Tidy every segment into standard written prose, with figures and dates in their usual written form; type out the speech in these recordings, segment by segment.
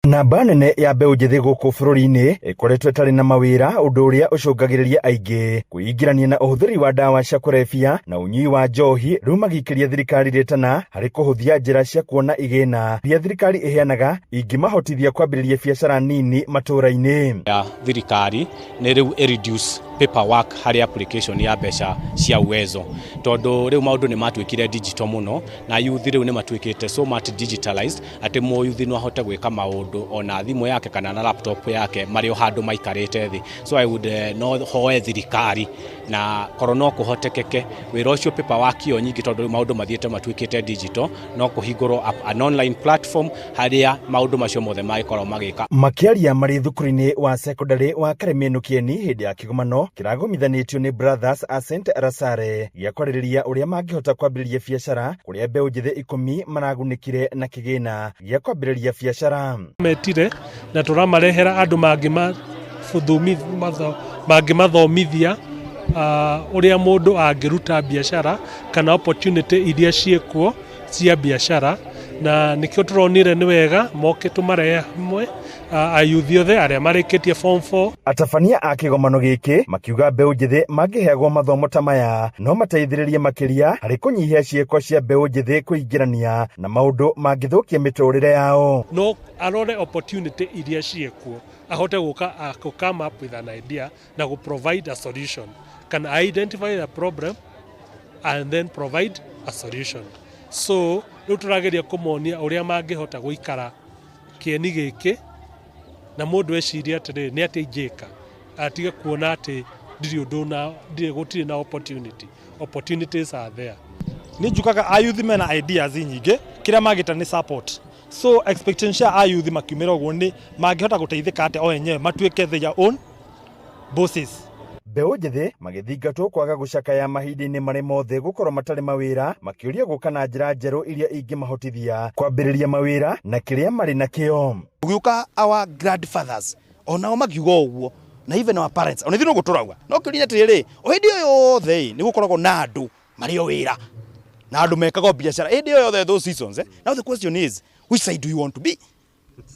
Namba nene ya mbeũ njĩthĩ gũkũ bũrũri-inĩ ĩkoretwo ĩtarĩ na mawĩra, ũndũ ũrĩa ũcũngagĩrĩria aingĩ kwĩingĩrania na ũhũthĩri wa ndawa cia kũrebia na ũnyui wa njohi. Rĩu magĩikĩria thirikari rĩtana harĩ kũhũthia njĩra cia kuona igĩna iria thirikari ĩheanaga ingĩmahotithia kwambĩrĩria biacara nini matũũra-inĩ. Ya thirikari nĩ rĩu ĩ reduce paperwork harĩ application ya mbeca cia Uwezo, tondũ rĩu maũndũ nĩ matuĩkire digital mũno na youth rĩu nĩ matuĩkĩte so much digitalized atĩ mũyuthi no ahote gwĩka maũndũ ona thimũ yake kana na laptop yake marĩ o handũ maikarĩte thĩ. So I would no hoe thirikari na korwo no kũhotekeke wĩra ũcio, paperwork ĩyo nyingĩ, tondũ rĩu maũndũ mathiĩte matuĩkĩte digital, no kũhingũrwo an online platform harĩa maũndũ macio mothe mangĩkorwo magĩka. Makĩaria marĩ thukuru-inĩ wa sekondarĩ wa Karemenu Kieni hĩndĩ ya kĩgomano kĩragomithanĩtio nĩ Brothers a St Rasare gĩa kwarĩrĩria ũrĩa mangĩhota kwambĩrĩria biacara, kũrĩa mbeũ njĩthĩ 10 maragunĩkire na kĩgĩna gĩa kwambĩrĩria biacara. Metire na tũramarehera andũ mangĩmathomithia ũrĩa mũndũ angĩruta biacara kana opportunity iria ciĩkuo cia biacara, na nĩkĩo tũronire nĩ wega moke tũmarehe hamwe ayuthi othe arĩa marĩkĩtie form 4. Atabania a kĩgomano gĩkĩ makiuga mbeũ njĩthĩ mangĩheagwo mathomo ta maya no mateithĩrĩrie makĩria harĩ kũnyihia ciĩko cia mbeũ njĩthĩ kwĩingĩrania na maũndũ mangĩthũkia mĩtũrĩre yao. No arore opportunity iria ciĩkuo, ahote gũka kũ come up with an idea na gũ provide a solution, kana identify the problem and then provide a solution. So rĩu tũrageria kũmonia ũrĩa mangĩhota gũikara kĩeni gĩkĩ na mũndũ eciria atĩrĩrĩ, nĩ atĩa ingĩka, atige kuona atĩ ndirĩ ũndũ na ndirĩ gũtirĩ na opportunity. Opportunities are there. Nĩ njugaga ayuthi mena ideas nyingĩ, kĩrĩa magĩta nĩ support. So expectation cia ayuthi makiumĩra ũguo nĩ mangĩhota gũteithĩka atĩa o enyewe matuĩke their own bosses. Mbeũ njĩthĩ magĩthingatwo kwaga gũcakaya mahinda-inĩ marĩ mothe gũkorwo matarĩ mawĩra, makĩũria gũka na njĩra njerũ iria ingĩmahotithia kwambĩrĩria mawĩra na kĩrĩa marĩ nakĩo. Ũgĩũka our grandfathers onao makiuga ũguo, na even our parents ona ithuĩ no gũtũrauga. No kĩũria atĩrĩrĩ, o hĩndĩ ĩyo yothe ĩ nĩ gũkoragwo na andũ marĩ o wĩra na andũ mekaga o biacara hĩndĩ ĩyo yothe, those seasons, eh? Now the question is, which side do you want to be?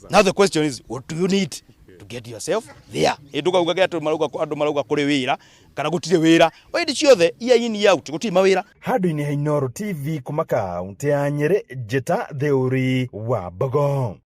Now the question is, what do you need to get yourself there? Hĩndĩ ũkauga atĩ marauga, andũ marauga kũrĩ wĩra kana gũtirĩ wĩra o hĩndĩ ciothe, year in, year out, gũtirĩ mawĩra. Handũ-inĩ ha Inooro TV kuma kaũntĩ ya Nyĩrĩ, Njĩta Theũri wa Mbogo.